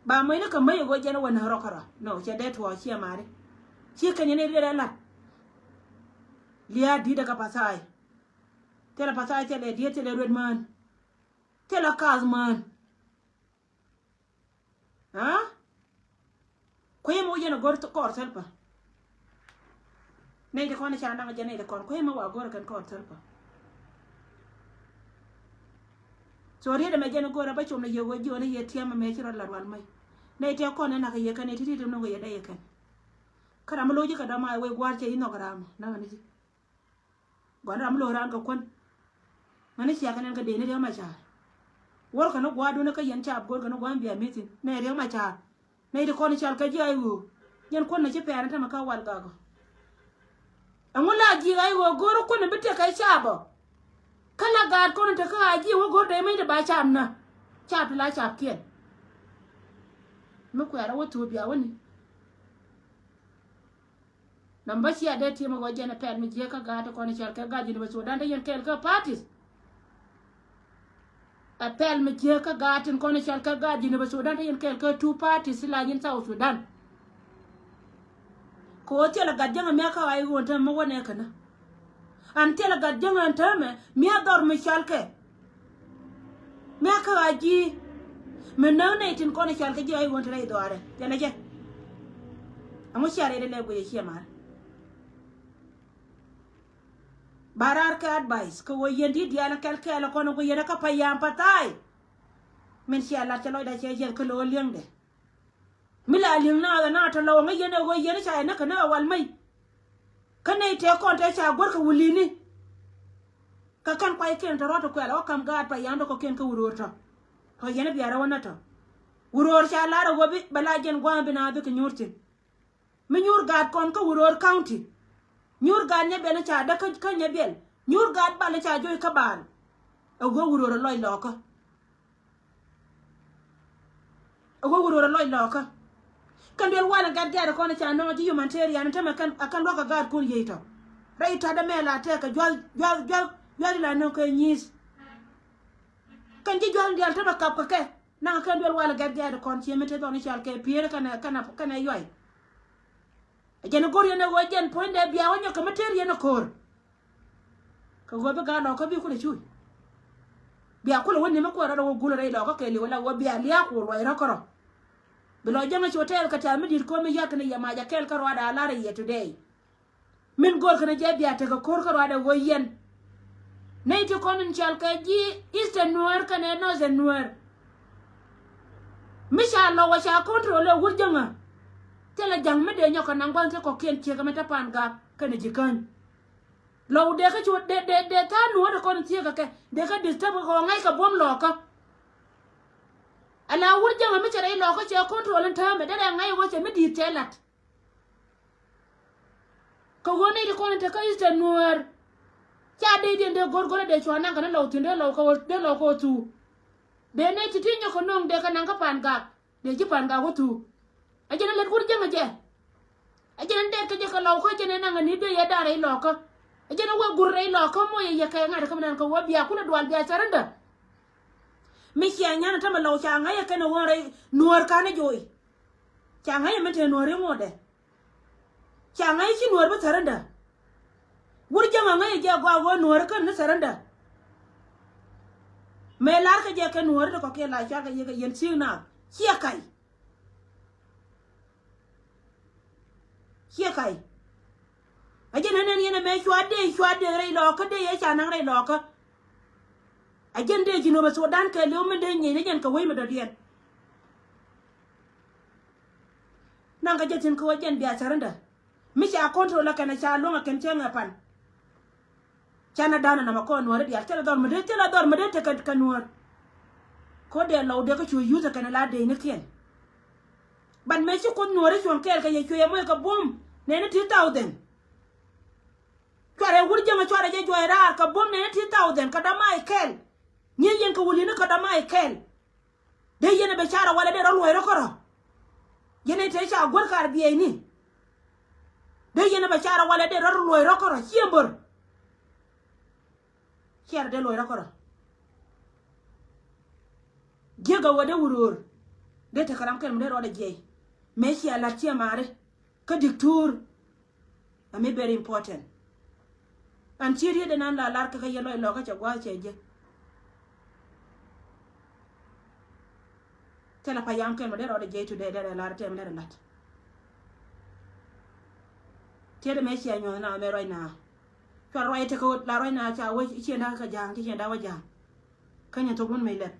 Ba muɔ̱cni kɛ mäc ɛ ɣöö jɛn ɛ wä näk rɔ̱ kärɔ̱. No, cɛ dee tuɔɔk ciɛ ma̱a̱ri. Ci kɛn yɛn ɛ riet ɛ la̱t. Lia̱a̱ di̱t ɛ kɛ Pathaay. Thilɛ Pathaay, thilɛ diet, thilɛ ruet mään. Thilɛ kaath mään. Aa? Kui̱ mɛ wä yɛn a go̱r kɔɔr thil pa. Nɛy ti kɔn ca naŋ jɛ nɛy ti kɔn kui̱ mɛ wa go̱r kɛn kɔɔr thil pa. So riet ɛmɛ jɛn a go̱r a bä com ni yɛ wä jiɔni yɛ tiɛm ɛmɛ ci rɔ la rual mɛ. Nɛy ti kɔn ɛ nak yɛ kɛn ɛ ti ti ti no̱ŋ yɛ dee yɛ kɛn. Kä ram mi lo̱c ji̱ kɛ dɔ̱ma ɛ wec gua̱a̱r cɛ i̱ nhɔk ram. Naŋ ni ji̱. Gɔn ram mi lo̱o̱ raan kɛ kuän. Ŋäni ciakä nɛn kä dee ni Riek Machar. Wär kä ni gua̱a̱dun kä yɛn cap go̱r kä ni gua̱a̱n bia mi̱thin. Nɛ Riek Machar. Nɛ ti kɔn i̱ cal kɛ ji̱ ay ɣöö. Yɛn kuän ni ci pɛɛn tämɛ kä wal gakɔ. Ɛŋu la ji̱ ay ɣöö go̱r kuän bi tëk kɛ cap ɔ. Kä la gaat kɔn i̱ te kä a ji̱ wä go̱r dee meny ti ba cap nä. Cap ti la cap kiɛn. Mi kuɛɛr a wä thuɔ̱ɔ̱p bia wäni. Namba cia dee tiɛm ɛ ɣöö jɛn ɛ pɛl mi jiääk kä gaat ti kɔn i̱ cɔal kɛ gaat Jinub Sudan te yɛn kɛɛl kä parties. Ɛ pɛl mi jiääk kä gaat tin kɔn i̱ cɔal kɛ gaat Jinub Sudan te yɛn kɛɛl kä two parties ti la nyin South Sudan. Kɛ ɣöö thilɛ gat jäŋ ɛ mia̱k kä ɣa̱c ɣöö te mi wä nɛ känä. An thilɛ gat jäŋ ɛn täämɛ mia̱k dhɔr mi cɔal kɛ. Miakä ɣaa ji̱. Mi näk nɛy tin kɔn i̱ cɔal kɛ ji̱ ɣa̱c ɣöö te rɛy dhɔaarɛ jɛn ɛ jɛ. Ɛŋu cia rɛy dee lɛ guic ɛ ciɛ ma̱a̱r. Ba raar kɛ advice kɛ ɣöö yɛn di̱t diaal kɛl kɛɛl ɛ kɔn ɛ guic yɛn ɛ kä payam Pathaay. Min cia lat cɛ lɔcda cɛ jiɛth kä lo̱o̱ li̱eŋdɛ. Mi la li̱eŋ naath ɛ naath tɔ̱ lɔw ŋäc yɛn ɛ ɣöö yɛn ca yɛ näk kɛ näk ɛ wal mec. Kä nɛy tëë kɔn tëë ca guäär kɛ wulini. Kä kɛn kuaykiɛn tɔ̱ rɔ̱ ti kuɛl ɛ wä ka̱m gaat payam tɔ̱ kɔ̱kiɛn kä Wuröör tɔ̱. Tɔ̱ yɛn i̱ biaar ɛ wä nä tɔ̱. Wuröör ca lar ɛ ɣöö bi bɛ la jɛn gua̱a̱th bi naath bikɛ nyuur thi̱n. Mi nyuur gaat kɔn kä Wuröör County. Nyuur gaat Nyɛbiɛl ni ca däk kä, kä Nyɛbiɛl. Nyuur gaat Bal ni ca joc kä Bal. Ɛ ɣöö Wuröör ɛ lɔc lɔɔkä. Ɛ ɣöö Wuröör ɛ lɔc lɔɔkä. Kɛn duel walɛ gat gat kɔn ca nɔŋ ji̱ humanitarian tämɛ kɛn, a kɛn luakä gaatkun yiëë tɔ. Rɛy ta̱t ɛmɛ la tɛk kɛ juath, juath, juath, juath la nɔŋ kɛ nyi̱i̱th. Kɛn ji̱ juath diaal tämɛ kap kɛ kɛ. Naŋ kɛn duel walɛ gat gat kɔn ciɛ mi te dhɔn i̱ cal kɛ piëër kɛnɛ, kɛnɛ, kɛnɛ yuay. Ɛ jɛn i̱ go̱r yɛn ɛ ɣöö jɛn puɔ̱nydɛ bia wä nyɔk kɛ mi tëër yɛn ɛ ko̱o̱r. Kɛ ɣöö bi gaat lɔɔkä bi kulɛ cuuc. Bia kulɛ wä ni mi kuɛ rɔɔdɛ wä gulɛ rɛy lɔɔkä kɛ li̱w la ɣöö bia liaak ku luɔc rɔ̱ kärɔ̱. Bi lɔ jäŋä cu tɛɛl kɛ tɛ̈th mi di̱t ko̱o̱m mi ya̱t kɛn yɛ mac a kɛɛl kä ruaadɛ a lar ɛ yɛ today. Min go̱o̱r kɛn jɛ bia tekɛ ko̱o̱r kä ruaadɛ ɣöö yɛn. Nɛy ti kɔn in cɔal kɛ ji̱ Eastern Nuäär kɛnɛ Northern Nuäär. Mi ca lɔ wä ca control ɛ wur jäŋä. Thilɛ ja̱ŋ mi dee nyɔk kɛ naŋ gua̱n ti kɔ̱kiɛn ciek ɛmɛ te Pangak kɛnɛ ji̱ käny. Lɔw dee kä cu dee dee dee tha̱a̱ŋ nuɔ̱ɔ̱r ti kɔn in thieekä kɛ dee kä disturb kɛ kɛ ŋa̱c kɛ buɔ̱m lɔɔkä. Ala wur jäŋä mi cɛ rɛy lɔɔkä cɛ control in täämɛ derɛ ŋa̱c wä cɛ mi di̱i̱t cɛ la̱t. Kɛ ɣöö nɛy ti kɔn in te kä Eastern Nuäär. Ca dee diɛn dee go̱r go̱r dee cua naŋ kɛ ni lɔw thi̱n dee lɔw kɛ wä dee lɔw kɛ wä thuu. Dee nɛy ti ti nyɔk kɛ no̱o̱ŋ dee kɛ naŋ kä Pangak. Dee ji̱ Pangak wä thuu. Ɛ jɛn ɛ lät wur jäŋä jɛ. Ɛ jɛn ɛ dee kɛ jɛ kɛ lɔw kä jɛn ɛ naŋ ɛ ni dee yɛ da̱a̱n rɛy lɔɔkä. Ɛ jɛn ɛ wee go̱r rɛy lɔɔkä moc ɛ yɛ kɛ ŋa̱t kä mi nan kɛ wä bia kulɛ dual bia surrender. Mi cia nyan ɛ tämɛ lɔw ca ŋa̱c ɛ kɛn ɛ ɣöö rɛy Nuäär ka̱n ɛ joc. Ca ŋa̱c ɛ min te Nuäär i̱ ŋotdɛ. Ca ŋäc ci nuɔɔr bi surrender. Wur jäŋ a ŋäc jɛ gɔaa ɣöö nuɔɔr kän ni surrender. Mëë lar kɛ jɛ kɛ nuɔɔr ti kɔkiɛn la cual kɛ yɛ kɛ yɛn ciek naath ciɛ kac. Ciɛ kac. A jɛn a nɛn yɛn a mëë cua dee cua dee rɛy lɔɔkä dee yɛ ca naŋ rɛy lɔɔkä. A jɛn dee Jinub Sudan kɛ liw min dee nyieny ni jɛn kɛ wec mi dɔ̱diɛn. Naŋ kɛ jɛ thi̱n kɛ wä jɛn bia surrender. Mi ca control ɛ kɛn a ca luäŋ ɛ kɛn cäŋ ɛ pan. Canɛ da̱a̱n ɛ nɔmɔ kɔn nuɔ̱ɔ̱ri diaal thilɛ dhɔr mi dee thilɛ dhɔr mi dee tekɛ kɛ nuɔ̱ɔ̱r. Ko̱dɛ lɔw dee kä cu yuth ɛ kɛn a la dee ni kiɛn. But mëë ci Kuoth nuɔ̱ɔ̱ri cuɔ̱ŋ kɛɛl kɛ yɛ cuɛ yɛ moc kɛ buɔ̱m nɛni ti thousand. Cuarɛ wur jäŋ cuarɛ jɛ juɔc raar kɛ buɔ̱m nɛni ti thousand kɛ dɔ̱ma ikɛl. Ŋi̱i̱c yɛn kɛ wul yɛn ni kɛ dɔ̱ma ikɛl. Dee yɛn ɛ bɛ carɛ walɛ dee rɔ luɔ̱c rɔ kärɔ. Yɛn ɛ te ca guäär kar biɛɛcni. Dee yɛn ɛ bɛ carɛ walɛ dee rɔ luɔ̱c rɔ kärɔ ciɛ bör. Ciɛ rɔ dee luɔ̱c rɔ kärɔ. Jiäk ɛ wä dee wur ɣöör. Dee te kɛ ram kɛl mi dee rɔɔdɛ jiɛc. Mëë ciɛ la̱t ciɛ maari. Kä diktur. Ami very important. An ci riet inan la lar kä kä yɛ lɔc lɔkä cɛ gua̱a̱th cɛ jek. Thilɛ payam kɛn mɛ derɛ rɔɔdɛ jek today derɛ lar tɛmɛ derɛ lat. Tiɛt mɛ cia nyuɔth na mɛ ruac na. Cua ruac tekɛ ɣöt la ruac na ca wec ciɛn da̱kä kɛ ja̱a̱ŋ ci ciɛn da̱kä wä ja̱a̱ŋ. Kä nyin thok dun mec lɛp.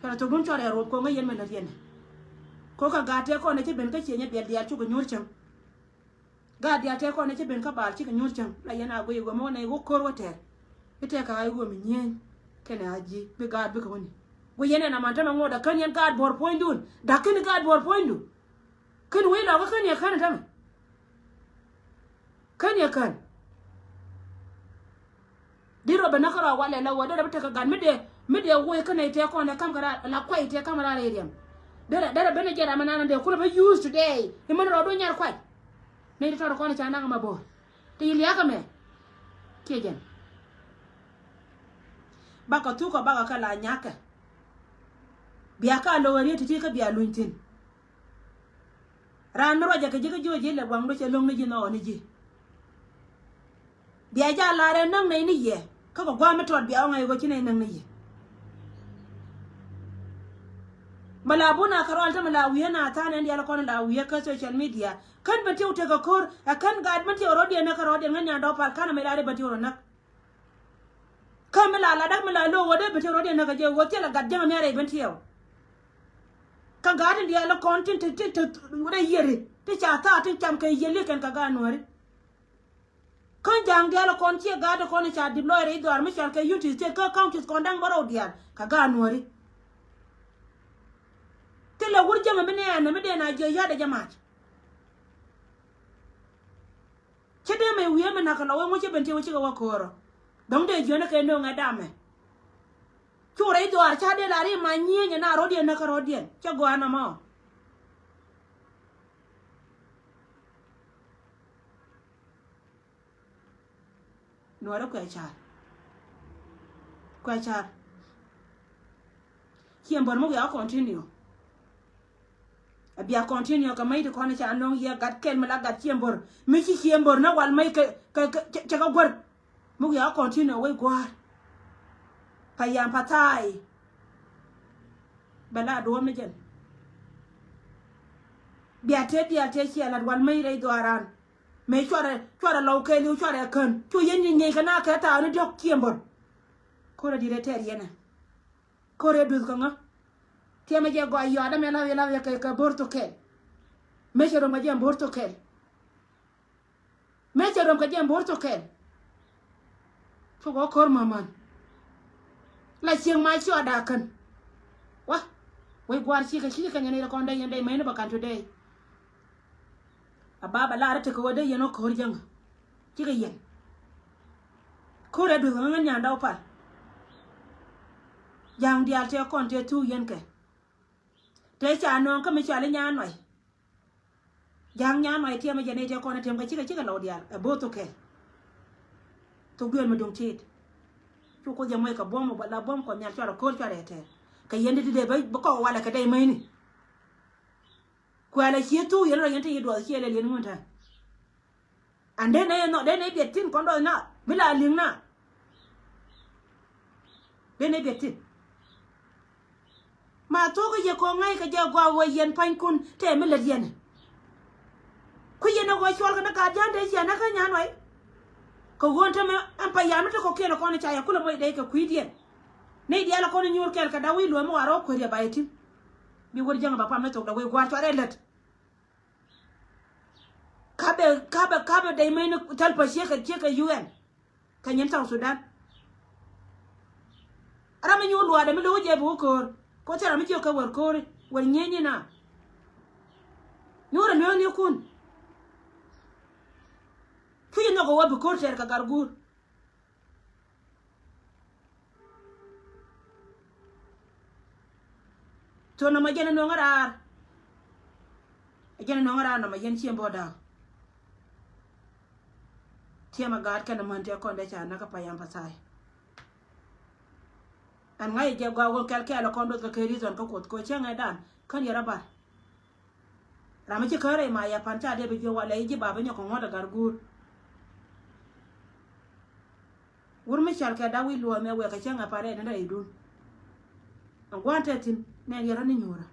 Kɛnɛ thok dun cɔl rɛɛ ruɔp ko̱ŋä yɛn mɛ lät yɛn. Ko̱ kɛ gaat tëë kɔn ɛ ci ben kä ciëny ɛ biɛl diaal cukɛ nyuur cäŋ. Gaat diaal tëë kɔn ɛ ci ben kä baal cikɛ nyuur cäŋ la yɛn a guiy ɛ ɣöö mi wä nɛy ɣöö ko̱r wä tɛɛr. I̱ tëë kɛ ɣa̱c ɣöö mi nyieny kɛnɛ a ji̱ bi gaat bikɛ wä ni. Guiy yɛn ɛn aman tämɛ ŋot ɛ kän yɛn gaat buɔ̱r puɔ̱nydun da̱k kän gaat buɔ̱r puɔ̱nydu. Kän wec lɔkä kän yɛ kän ɛ tämɛ. Kän yɛ kän. Di rɔ bɛ näk kä rɔ walɛ la wä derɛ bi tekɛ gat mi dee mi dee woc kä nɛy tëë kɔn dee kam kɛ raa la kuay tëë kam raa rɛy riɛm. Derɛ derɛ ben jɛ ram mi nan dee kulɛ bä use today. I̱ mɛn rɔ do nyar kuay. Nɛy ti tɔrɔ kɔn ca naŋ ma bo̱o̱r ti yi liakä mɛ. Kiɛ jɛn. Bakɔ thukɔ bakɔ kɛ la nyakɛ. Bia ka lo̱k ɛ riet ti̱ti̱ kä bia luny thi̱n. Raan mi ruacɛ kɛ ji̱ kä ji̱ wä ji̱ lɛ waŋdu cɛ lo̱ŋ ni ji̱ nhɔɔk ni ji̱. Bia jaa lar ɛ näk nɛy ni yɛ kä kɛ gua̱a̱m mi tɔt bia wä ŋa̱c ɣöö ci nɛy näk ni yɛ. Mɛ la bun a kärɔal te mɛ la wi̱i̱ na tha̱a̱n ɛn diaal kɔn la wi̱i̱ kä social media. Kän ben tiɛw tekɛ ko̱r ɛ kän gaat ben tiɛw rɔ̱diɛn näk kä rɔ̱diɛn ŋäc ni a dɔɔk pal ka̱n amɛ la dee ben tiɛw rɔ näk. Kä mi la la dak mi la lo̱o̱ wä dee ben tiɛw rɔ̱diɛn näk kä jɛ wä thilɛ gat jäŋ mi a rɛy ben tiɛw. Kä gaat in diaal kɔn tin te tin te rɛy yiëri ti ca thaak tin cam kɛ yiëli kɛn kɛ gaat nuääri. Kä ja̱a̱ŋ diaal kɔn ciɛ gaat kɔn ca deploy rɛy dhuaar mi cɔal kɛ Unity State kä counties kɔn da̱ŋ bärɔw diaal kɛ gaat nuääri. Thilɛ wur jäŋ mi nɛɛnɛ mi dee na jiɛ yɔ̱a̱dɛ jɛ mac. Cä dee mɛ wi̱i̱ ɛmɛ na̱k kɛ lɔ wee ŋuɔ̱c cä ben tiɛ wee cikɛ wä ko̱o̱rä. Dɔ̱ŋ dee jiɔ̱nɛ kɛ nööŋɛ damɛ. Cu rɛy dhuaar ca dee la ri ma nyieenyɛ na rɔ̱diɛn näk kä rɔ̱diɛn cä gɔaa nɔmɔ. Nuɔrɛ kuɛ car. Kuɛ car. Ciɛ bär mi wiaa continue. A bia continue kɛ mäc ti kɔn ca nöŋ yɛ gat kɛl mi la gat ciembor mi ci ciembor na wal mäc kɛ kɛ kɛ cɛ kɛ guär. Mi wiaa continue wec gua̱a̱r. Pa yam pa thaai. Bɛ la duɔ̱ɔ̱p ni jɛn. Bia tëë diaal tëë ciɛ lat wal mäc rɛy dhuaaran. Mëë cuarɛ, cuarɛ lɔw kɛɛliw, cuarɛ kän. Cu yɛn nyi nyieeny kɛ na kɛ ta̱a̱ ni diɔ̱k ciëmbär. Ko̱rɛ di̱t ɛ tɛɛr yɛn ɛ. Ko̱rɛ duth kɛ ŋä. Tiɛmɛ jɛ gɔaa yɔaadä mɛ lath yɛ lath yɛ kɛ, kɛ bo̱r thok kɛɛl. Mëë cɛ röm kɛ jɛ bo̱r thok kɛɛl. Mëë cɛ röm kɛ jɛ bo̱r thok kɛɛl. Cukɛ ko̱r mämän. La cieŋ ma ciɔ da̱a̱k kän. Wa. Wec gua̱a̱r cikɛ, cikɛ kɛ nyɛn ilɛ kɔn dee yɛn dee mäni bä ka̱n today. A ba bɛ lar tekɛ wä dee yɛn wä ko̱r jäŋä. Cikɛ yɛn. Ko̱r ɛ duth ŋä ŋän nyandɛ wä pal. Ja̱a̱ŋ diaal tëë kɔn tëë thuk yɛn kɛ. Tëë ca nööŋ kä mi cɔal i̱ Nyan Nuay. Ja̱a̱ŋ Nyan Nuay tiɛmɛ jɛ nɛy tëë kɔn ɛ tiɛm kɛ cikɛ, cikɛ lɔw diaal ɛ bo̱o̱th thok kɛɛl. Thok duël mi duŋ ti̱i̱t. Cu Kuoth jɛ moc kɛ buɔ̱m ɔ, la buɔ̱m Kuɔth Nhial cuarɛ ko̱r cuarɛ tɛɛr. Kɛ yɛn ti ti dee bä kɔk walɛ kɛ dee mäni. Kuɛlɛ cië thuk yɛn rɔ yɛn te yi duɔth ciɛ lɛl yɛn ŋun tɛn. An dee nɛ yɛ nhɔk dee nɛ biɛt thi̱n kɔn dɔth na bi la li̱ŋ na. Dee nɛ biɛt thi̱n. Ma thok kɛ yɛ kɔn ŋa̱c kɛ jɛ gɔaa wä yɛn panykun tɛ mi lät yɛn. Ku yɛn ɛ ɣɔɔ cuɔl kɛ ni gat ja̱a̱n dee ciɛ nɛ kä Nyan Nuay. Kɛ ɣöö ɛn tämɛ ɛn pa yam ni ti kɔ̱kiɛn ɛ kɔn ca yɛ kulɛ moc dee kɛ kui̱diɛn. Nɛy diaal ɛ kɔn nyuur kɛɛl kɛ da̱w i̱ luɔ̱ɔ̱m mi war ɣɔ̱ kueer yɛ ba yɛ ti̱m. Bi wur jäŋ ba pam mi thok dee wec gua̱a̱r cuarɛ lät. Ka bɛ, ka bɛ, ka bɛ dɛy mɛni Salva ciekɛ, ciekɛ U N. Kɛ nyin South Sudan. Ram mi nyuur luaadɛ mi lo̱k jɛ bi wä ko̱o̱r. Ko thil ram mi jiök kɛ wär ko̱o̱ri, wär nyieenyi na. Nyuur ɛ lueeknikun. Cuc nhɔk ɛ wä bi ko̱o̱r tɛɛr kɛ gar guur. Thon nɔmɔ jɛn ɛ nöŋ ɛ raar. Ɛ jɛn ɛ nöŋ ɛ raar nɔmɔ yɛn ciɛ bo̱o̱da. Tiɛmɛ gaat kɛn ɛ män tëë kɔn dee ca näk kä pay ɛm pathai. Ɛn ŋa̱c ɛ jɛ gɔaa wä kɛl kɛɛl ɛ kɔn duɔth kɛ kɛ reason kä Kuoth kɛ cäŋ ɛ dan kän yɛ rɔ bar. Ram mi ci kärɛ ma ya pan ca dee bi juɔk walɛ i̱ ji̱ ba bi nyɔk kɛ ŋuɔ̱t ɛ gar guur. Wur mi cal kɛ da̱k wi̱c luɔ̱ɔ̱mɛ wɛɛk kɛ cäŋ ɛ pan rɛɛt ni rɛydun. Ɛn gua̱a̱n tɛ thi̱n nɛn yɛ rɔ ni nyuurä.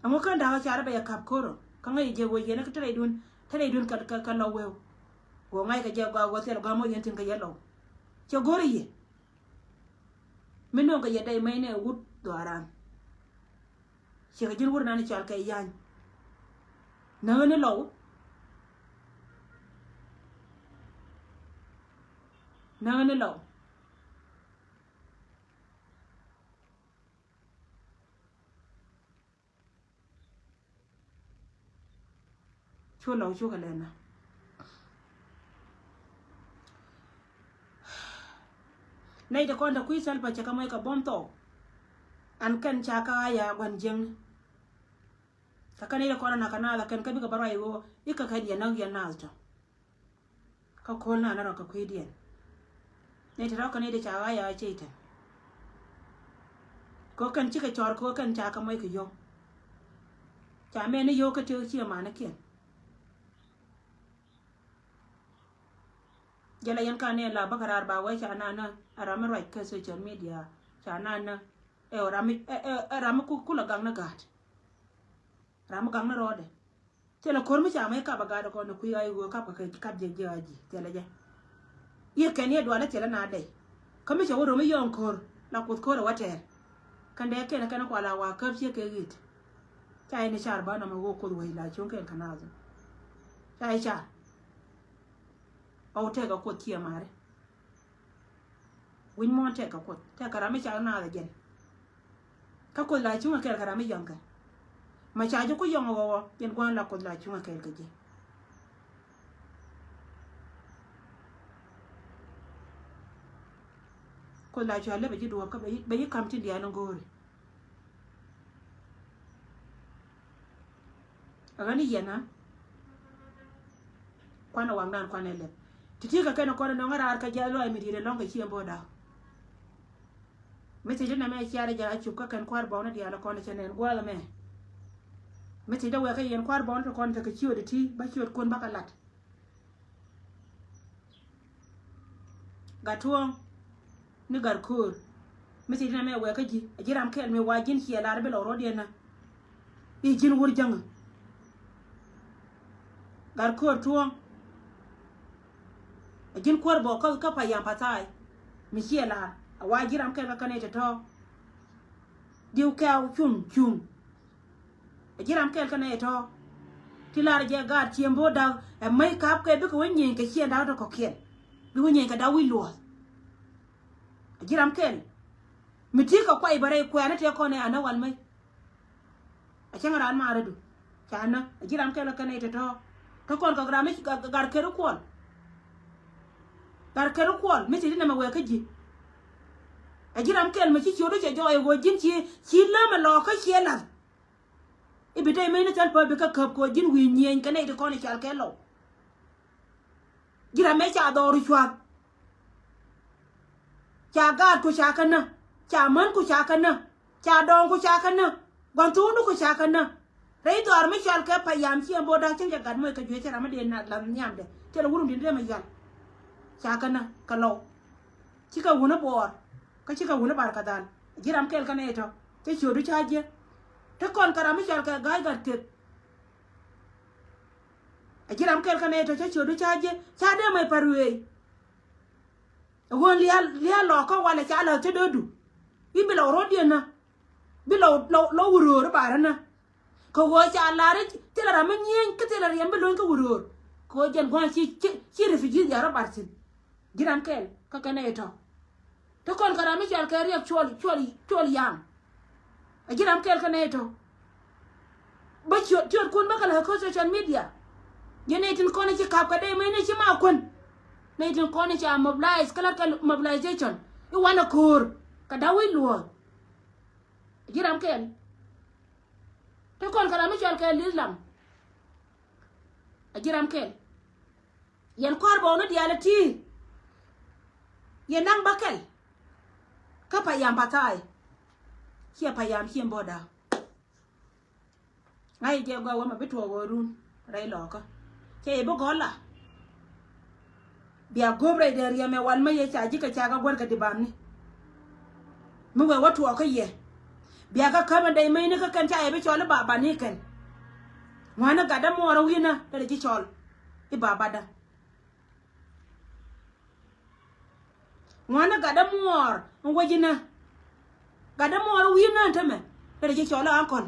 Ɛŋu kän da̱k ɛ carä bɛ yɛ ka̱p ko̱rä kä ŋäc jɛ wec yɛn kä te rɛydun, te rɛydun kɛ, kɛ, kɛ lɔw weu. Go̱o̱k ŋa̱c kɛ jɛ gɔaa go̱o̱k thil gɔaa moc yɛn thi̱n kɛ yɛ lɔw. Cɛ go̱rä yɛ. Mi nööŋ kɛ yɛ dɛy mɛy ni ɛ wut dhɔaaran. Ciɛ kɛ ji̱n wur nani cɔal kɛ yany. Näŋä ni lɔw. Näŋä ni lɔw. Cu lɔw cukɛ lɛn na. Nɛy ti kɔn te kui̱ Salva cɛ kɛ moc kɛ buɔ̱m thɔɔk. An kɛn ca kä ɣa̱c a gua̱n jiäkni. Kä kɛn nɛy ti kɔn a nak kɛ naath a kɛn kä bikɛ bä ruac ɣöö i̱ kɛ kɛn yɛ näk yɛ naath tɔ. Kä ko̱l na ni rɔ kɛ kui̱diɛn. Nɛy ti rɔ kɛ nɛy ti ca ɣa̱c a cɛy tɛn. Kɛ kɛn cikɛ cɔr kɛ kɛn ca kɛ moc kɛ yio̱w. Ca mɛn ni yio̱w kä tëë ciɛ manikiɛn. Jɛ la yɛn ka nɛn la bäkɛ raar ba wee ca naan ni a ram mi ruac kä social media ca naan ni ɛ ram mi ɛ ɛ ɛ ram mi ku kulɛ gaŋ ni gaat. Ram mi gaŋ ni rɔɔdɛ. Thilɛ ko̱r mi ca mɛ kap a gat kɔn ni kui̱ ɣa̱c ɣöö kap kɛ kap jɛ ji̱ ɣa̱c ji̱ thilɛ jɛ. Yɛ kɛn yɛ dualɛ thilɛ na dɛy. Kä mi cɛ wä ro̱m i̱ yɔ̱ɔ̱ŋ ko̱r la Kuoth ko̱r ɛ wä tɛɛr. Kɛn dee kɛn kɛn kual a wa käp ciek kɛ ɣit. Ca yɛ ni car ba nɔmɔ ɣöö Kuoth wec la cuŋ kɛn kɛ naath. Ca yɛ car. Ɣɔw tɛk kɛ Kuoth ciɛ mari. Wi̱ny muɔ̱ɔ̱n tɛk kɛ Kuoth tɛk kɛ ram mi cak naath ɛ jɛn. Kä Kuoth la cuŋ ɛ kɛɛl kɛ ram mi yɔ̱ŋ kɛ. Ma ca ji̱ ku yɔ̱ŋ ɛ ɣɔwɔ jɛn gua̱a̱n la Kuoth la cuŋ ɛ kɛɛl kɛ ji̱. Kuoth la cua lep ɛ ji̱ duɔ̱ɔ̱p kä bɛ yi, bɛ yi kam tin diaal in go̱o̱ri. Ɛ ɣän i̱ yɛn a kuanɛ waknan kuanɛ lɛp. Ti̱ti̱ kɛ kɛn kɔn nɔŋ raar kɛ jiath lɔaac mi di̱i̱t ɛlɔ̱ŋ kɛ ciɛ bo̱o̱da. Mi thiec ti nɛmɛ ciaarɛ jɛ a cup kä kɛn kua̱r bɔɔk ni diaal kɔn cɛ nɛn gua̱a̱th ɛmɛ. Mi thiec ti wɛɛk kä yɛn kua̱r bɔɔk ni ti kɔn tekɛ ciööt iti bä ciööt kun bä kɛ lat. Gat tuɔ̱ɔ̱ŋ ni gat köör. Mi thiec ti nɛmɛ wɛɛkä ji̱ a ji̱ ram kɛl mi wa ji̱n ciɛ lar bi lɔ rɔ̱diɛn na. I̱ ji̱n wur jäŋä. Gat köör tuɔ̱ɔ̱ŋ. Ɛ ji̱n kuäär bä kä, kä payam pa̱tha̱a̱y. Mi ciɛ la̱r a wa ji̱ ram kɛl kä kɛn ɛ tɔ̱tɔ̱. Diw kɛw cum cum. Ɛ ji̱ ram kɛl kɛn ɛ tɔ̱tɔ̱. Ti la̱r jɛ gaat ciem bo̱o̱ da̱k ɛ mäc kap kɛ bikɛ wä nyieny kɛ ciɛ da̱k tɔ kɔ̱kiɛn. Bikɛ wä nyieny kɛ da̱k wi̱c luɔ̱th. Ɛ ji̱ ram kɛl mi ti kɛ kuay bä rɛy kuɛɛni tëë kɔn ɛ anä wal mäc. A cäŋ raan maarä du ca nä a ji̱ ram kɛl kɛn ɛ tɔ̱tɔ̱. Kä kɔn kɔk ram mi gar kɛr kuɔl. Gar kɛr kuɔl mi ti ti nɛmɛ wɛɛ kä ji̱. A ji̱ ram kɛl mi ci ciötdu cɛ jɔɔy ɛ ɣöö ji̱n ci ci lämɛ lɔɔkä ciɛ la̱th. I̱ bi dee meni thil pä bi kä käp kɛ ɣöö ji̱n wi̱i̱ nyieny kɛ nɛy ti kɔn i̱ cal kɛ lɔw. Ji̱ ram mɛ ca dhɔr i̱ cua̱th. Ca gaatku ca kä nä. Ca mänku ca kä nä. Ca dɔɔŋku ca kä nä. Gua̱n thuunduku ca kä nä. Rɛy dhɔaar mi cɔal kɛ payam ciɛ bo̱o̱da cäŋ cɛ gat moc kɛ juec cɛ ram mi dee na lath nhiamdɛ. Cɛ lɛ wurun di̱t dee mɛ yɔal. Ca kä nä kɛ lɔw. Cikɛ wuni buɔɔr. Kä cikɛ wuni bar kɛ dhal. Ji̱ ram kɛl kä nɛy tɔ cä ciötdu ca jiɛ. Ti kɔn kɛ ram mi cɔal kɛ ga̱a̱c gat kek. A ji̱ ram kɛl kä nɛy tɔ cä ciötdu ca jiɛ ca dee mɛ par wëë. Ɛ ɣöö lia̱a̱ lia̱a̱ lɔɔkä walɛ ca la̱th cä dee du. I̱ bi lɔw ro̱diɛn nä. Bi lɔw lɔw lɔw wuröör i̱ barä nä. Kɛ ɣöö ca la̱r i̱ thilɛ ram mi nyieny kä thilɛ riɛm bi lo̱ny kä wuröör. Kɛ ɣöö jɛn gua̱a̱c ci ci ci refugee ya̱r i̱ bar thi̱n. Ji̱ ram kɛl kä kɛn ɛ tɔ. Ti kɔn kɛ ram mi cɔal kɛ riɛk cuɔl cuɔl cuɔl yam. A ji̱ ram kɛl kä nɛy tɔ. Bä ciöt ciöt kun bä kɛ lɛ kä social media. Yɛn nɛy tin kɔn i̱ ci kap kɛ dee mec ni ci ma kuän. Nɛy tin kɔn i̱ ca mobilize kä lät kɛ mobilization i̱ wanɛ ko̱o̱r kɛ da̱w i̱ luɔ̱ɔ̱th. A ji̱ ram kɛl. Ti kɔn kɛ ram mi cɔal kɛ Islam. A ji̱ ram kɛl. Yɛn kɔr bɔɔni diaal iti. Yɛn naŋ bä kɛl. Kä payam pa̱tha̱a̱y. Ciɛ payam ciɛ bo̱o̱da. Ŋa̱c jɛ gɔaa wä mɛ bi tuɔɔk ɣöö run rɛy lɔɔkä. Cɛ yɛ bi gɔ̱la. Bia go̱o̱p rɛy dee riɛmɛ wal mä yɛ ca ji̱ kɛ ca kä guäär kɛ di bamni. Mi wee wä tuɔɔk kä yɛ. Bia kä kämɛ dee mäcni kä kɛn ca yɛ bi cɔl i̱ babani kɛn. Ŋuani gatdä muɔɔr wi̱nä te dee ji̱ cɔl i̱ babadä. Ŋuani gatdä muɔɔr in wä ji̱ nä. Gatdä muɔɔr in wi̱i̱ nä in tämɛ. Derɛ ji̱ cɔl i̱ ankɔl.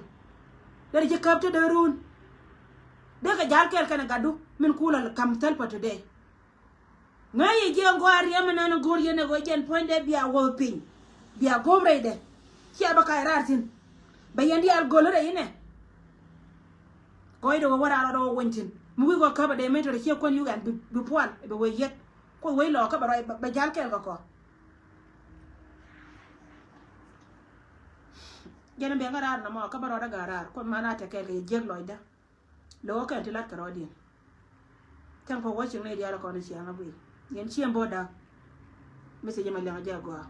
Derɛ ji̱ käp te dee run. Dee kɛ ja̱l kɛɛl kɛnɛ gatdu min kulä kam thäl pä today. Ŋäc yɛ jiɛ ŋɔaa riɛm ɛnɛn go̱o̱r yɛn ɛ ɣöö jɛn puɔ̱nydɛ bia wuɔth piny. Bia go̱o̱p rɛydɛ. Cia bä kac raar thi̱n. Bɛ yɛn diaal go̱l rɛy inɛ. Gɔɔydɛ wä wä raar rɔɔdɛ wä weny thi̱n. Mi wi̱i̱ kɔ käp ɛ dee mec tɔ̱ ciɛ kuän yuk ɛn bi, bi pual ɛ bɛ wee yet. Kuoth wec lɔɔkä bɛ rɔy bɛ ja̱l kɛɛl kɛ kɔ. Jɛn bɛ ŋä raar nɔmɔ kä bä rɔɔdɛ ga̱a̱ raar kuoth man a tɛ kɛɛl kɛ yɛ jiäk lɔcdä. Lo̱k kɛn ti lat kɛ rɔɔdiɛn. Thank for watching ni diaal kɔn i̱ ciaŋ a guiy. Yɛn cieŋ bo̱o̱da. Message mɛ liɛŋ a jɛ a gɔaa.